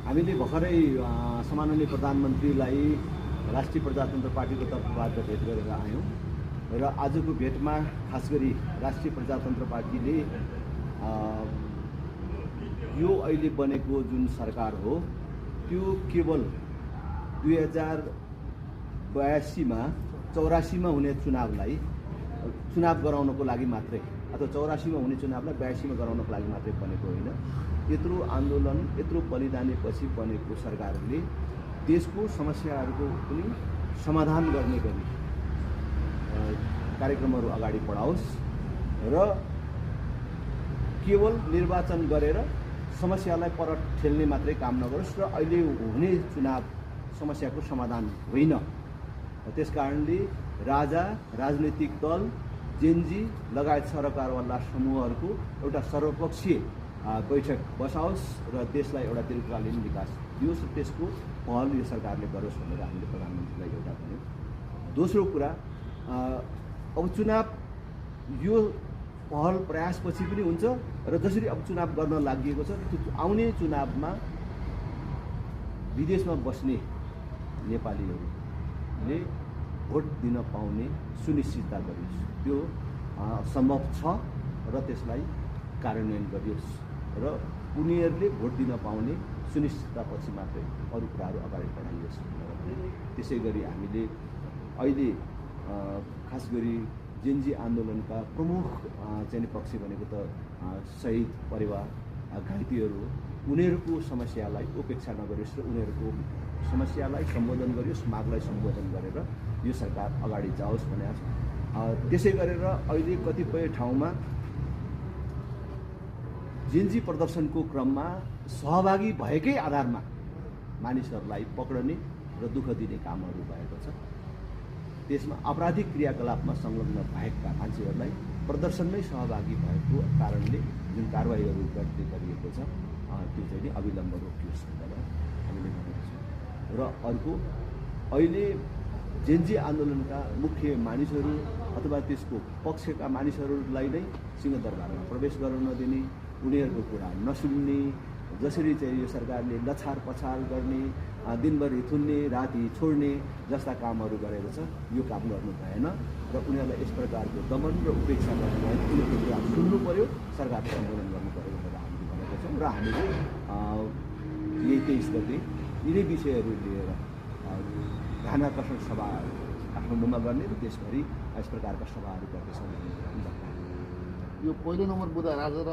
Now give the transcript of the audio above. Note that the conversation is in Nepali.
हामीले भर्खरै सम्माननीय प्रधानमन्त्रीलाई राष्ट्रिय प्रजातन्त्र पार्टीको तर्फबाट भेट गरेर आयौँ र आजको भेटमा खास गरी राष्ट्रिय प्रजातन्त्र पार्टीले यो अहिले बनेको जुन सरकार हो त्यो केवल 2082मा 84मा हुने चुनाव गराउनको लागि मात्रै अथवा 84मा हुने चुनावलाई 82मा गराउनको लागि मात्रै बनेको होइन। यत्रो आन्दोलन यत्रो बलिदानेपछि बनेको सरकारले देशको समस्याहरूको पनि समाधान गर्ने गरी कार्यक्रमहरू अगाडि बढाओस् र केवल निर्वाचन गरेर समस्यालाई पर ठेल्ने मात्रै काम नगरोस् र अहिले हुने चुनाव समस्याको समाधान होइन। त्यसकारणले राजा, राजनैतिक दल, जेनजी लगायत सरकारवाला समूहहरूको एउटा सर्वपक्षीय बैठक बसाओस् र देशलाई एउटा दीर्घकालीन विकास दियोस् र त्यसको पहल यो सरकारले गरोस् भनेर हामीले प्रधानमन्त्रीलाई एउटा भन्यौँ। दोस्रो कुरा, अब चुनाव यो पहल प्रयासपछि पनि हुन्छ र जसरी अब चुनाव गर्न लागि छ त्यो आउने चुनावमा विदेशमा बस्ने नेपालीहरूले भोट दिन पाउने सुनिश्चितता गरियोस्। त्यो सम्भव छ र त्यसलाई कार्यान्वयन गरियोस् र उनीहरूले भोट दिन पाउने सुनिश्चिततापछि मात्रै अरू कुराहरू अगाडि बढाइयोस्। त्यसै गरी हामीले अहिले खास गरी जेनजी आन्दोलनका प्रमुख चाहिँ पक्ष भनेको त शहीद परिवार, घाइतेहरू, उनीहरूको समस्यालाई उपेक्षा नगरियोस् र उनीहरूको समस्यालाई सम्बोधन गरियोस्, मागलाई सम्बोधन गरेर यो सरकार अगाडि जाओस् भनेको छ। त्यसै गरेर अहिले कतिपय ठाउँमा जेनजी प्रदर्शनको क्रममा सहभागी भएकै आधारमा मानिसहरूलाई पक्रने र दुःख दिने कामहरू भएको छ। त्यसमा आपराधिक क्रियाकलापमा संलग्न भएका मान्छेहरूलाई प्रदर्शनमै सहभागी भएको कारणले जुन कारबाहीहरू गरिएको छ त्यो चाहिँ नि अविलम्ब रोकियोस् भनेर हामीले भनेको छौँ। र अर्को, अहिले जेनजी आन्दोलनका मुख्य मानिसहरू अथवा त्यसको पक्षका मानिसहरूलाई नै सिंहदरबारमा प्रवेश गर्न नदिने, उनीहरूको कुरा नसुन्ने, जसरी चाहिँ यो सरकारले लछार पछार गर्ने, दिनभरि थुन्ने, राति छोड्ने जस्ता कामहरू गरेको छ, यो काम गर्नु भएन र उनीहरूलाई यस प्रकारको दमन र उपेक्षा गर्नु भएन। उनीहरूको कुरा सुन्नु पर्यो, सरकारको आन्दोलन गर्नु पर्यो भनेर हामीले भनेको छौँ र हामीले यही 23 गते यिनै विषयहरू लिएर ध्यानाकर्षण सभा काठमाडौँमा गर्ने र देशभरि यस प्रकारका सभाहरू गर्दैछौँ। यो पहिलो नम्बर बुँदा राजा र